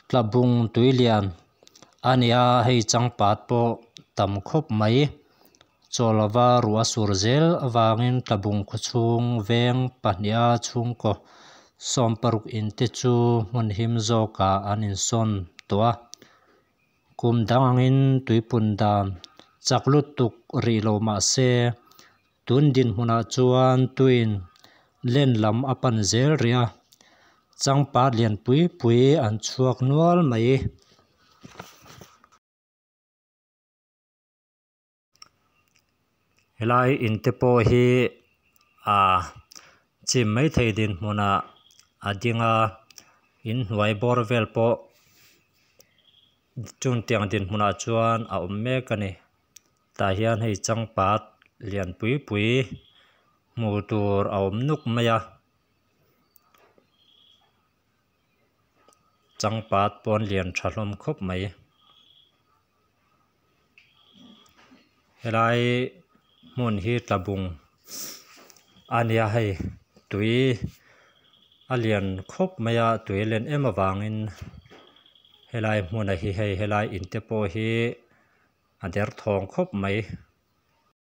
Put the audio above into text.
Tlabung tui lian a ni a hei changpat pawh tam khawp mai chaw lova ruah a sur zel avangin tlabung khaw chhung veng pahnih a chhungkaw sawmparuk in te chu hmun him zawkah an insawn tawh a kum dang angin tuipun dan chak lutuk rih lo mahse tun dinhmunah chuan tuiin len lam a pan zel rih a changpat lian pui pui an chhuak nual mai. Helai in te pawh hi ah chim maithei dinhmunah a ding a inhnuai bawr vel pawh chung tiang dinhmunah chuan a awm mek a ni tah hian hei changpat lian pui pui hmuh tur a awm nuk mai a changpat pawh an lian tha hlawm khawp mai. Helai hmun hi tlabung a nia hei tui a lian khawp mai a tui a len em avangin helai hmun a hi hei helai in te pawh hi a derthawng khawp mai.